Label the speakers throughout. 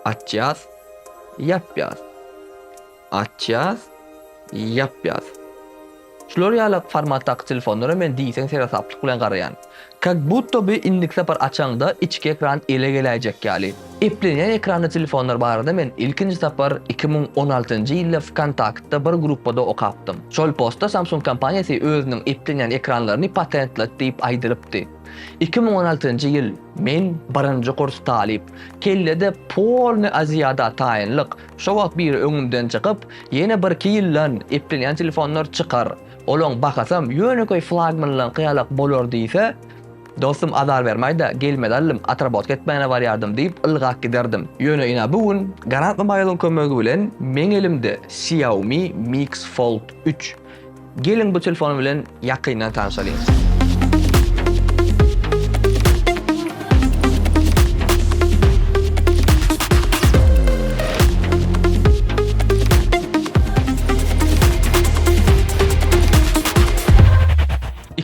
Speaker 1: Açýas, ýapýas. Açýas, ýapýas. Şular ýaly formatdaky telefonlara men diýseň seresaplyk bilen garaýan. Kak budto by indiki sapar açaňda içki ekran ele geläýjek ýaly. Eplenýän ekranly telefonlar barada men ilkinji sapar 2016-njy ýylda Wkontaktda bir gruppada okapdym. Şol postda Samsung kompaniýasy özüniň eplenýän ekranlaryny patentledi diýip aýdylypdy. 2016-njy ýyl, men birinji kurs talyp. Kellede polny Aziada taýynlyk. Şo wagt biri öňümden çykyp, ýene birki ýyldan eplenýän telefonlar çykar. Olaň bahasam ýönekeý flagmanlaňky ýalak bolar diýse, dostum azar bermäý-de, gelmeli aldym, otrabotka etmäne barýardym diýip ylgap giderdim. Ýöne ina bu gün Garant Mobile-yň kömegi bilen meň elimde Xiaomi Mix Fold üç. Geliň bu telefon bilen ýakyndan tanşalyň.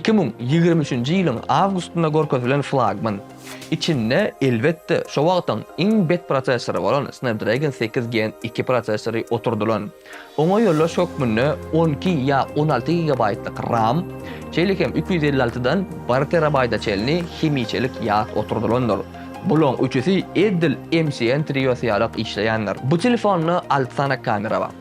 Speaker 1: 2023-nji ýylyň awgustynda görkezilen flagman. Içinde, elbetde, şo wagtyň iň bet prosessory bolan Snapdragon 8 Gen 2 prosessory oturdylan. Oňa ýoldaş hökmünde 12 ýa 16 gigabaýtlyk ram, şeýle hem 256-dan bir terabaýta çenli hemişelik ýat oturdylandyr. Bulaň üçüsi edil MCN triosy ýalak işleýändir. Bu telefonda alty sany kamera bar.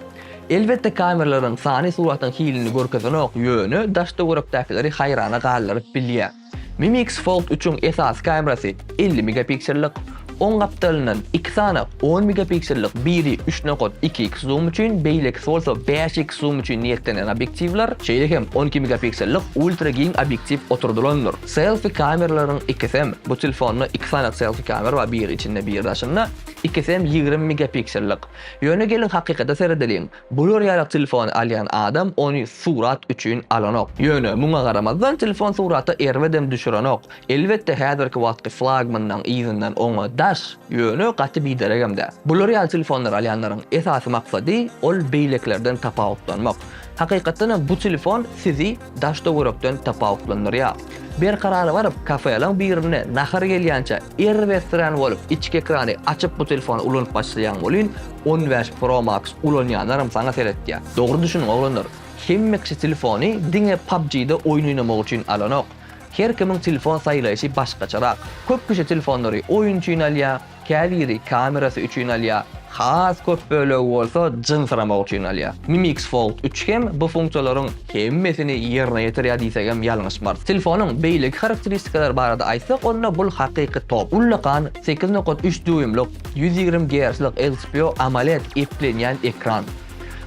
Speaker 1: Elbetde kameralaryň sany suratyň hilini görkezenok, ýöne daş-töwerekdäkileri haýrana galdyryp bilýär. Mi Mix Fold üçiň esasy kamerasy 50 megapiksellik, oň gapdalyndan iki sany on megapiksellik, biri üç nokat iki x zoom üçin, beýlekisi bolsa bäş x zoom üçin niýetlenen obýektiwler, şeýle hem 12 megapiksellik ultra giň obýektiw oturdylandyr. Selfi kameralaryň ikisem, bu telefonda iki sany selfi kamera bar, biri içinde, biri daşynda, ikisem 20 megapiksellik. Ýöne geliň hakykata seredeliň, Bular ýaly telefony alýan adam ony surat üçin alanok. Ýöne muňa garamazdan telefon surata erbedem düşürenok. Elbetde häzirki wagtky flagmanlaň yzyndan oňa daş, ýöne gaty bideregem däl. Bular ýaly telefonlary alýanlaryň esasy maksady ol beýlekilerden tapawutlanmak. Hakykatdanam bu telefon sizi daş-töwerekden tapawutlandyrýar. Berkarara baryp kafelaň birinde nahar gelýänçä erbetsirän bolup içki ekrany açyp bu telefony ulanyp başlaýaň welin 15 Pro Max ulanýanlaram saňa seretýär. Dogry düşüniň oglanlar, hemme kişi telefony diňe PUBG-de oýun oýnamak üçin alanok. Her kimiň telefon saýlaýşy başgaçarak. Köp kişi telefonlary oýun üçin alýar, Käbiri kamerasy üçin alýar, has köp bölegi bolsa jynsyramak üçin alýar. Mi Mix Fold üç hem bu funksiýalaryň hemmesini ýerine ýetirýär diýsegem ýalňyşmarys. Telefonyň beýleki harakteristikalary barada aýtsak, onda bul hakyky top. Ullakan 8.3 dýuýmlyk, 120 Gzlik LCPO AMOLED eplenýän ekran.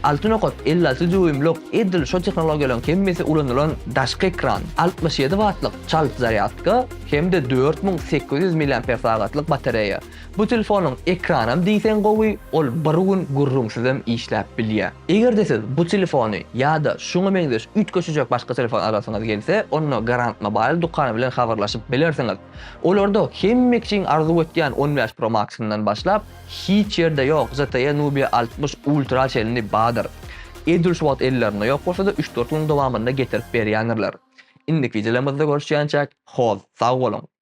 Speaker 1: 6.56 dýuýmlyk edil şo tehnologiýalaryň hemmesi ulanylan daşky ekran. 67 wattlyk çalt zarýadka. Hem-de 4800 miliamper sagatlyk batareýa. Bu telefonyň ekranam diýseň gowy, ol bir gün gürrüňsizem işläp bilýär. Eger-de siz bu telefony ýa-da şuňa meňzeş üýtgeşijek başga telefon alasyňyz gelse, onda Garant Mobile dükany bilen habarlaşyp bilersiňiz. Olarda hemme kişiň arzuw etýän 15 Pro Max-yndan başlap, hiç ýerde ýok ZTE Nubia 60 Ultra çenli bardyr. Edil şu wagt ellerinde ýok bolsa-da, üç-dört günüň dowamynda getirip berýändirler. Indiki wideolarymyzda görüşýänçäk, hoz, sag boluň!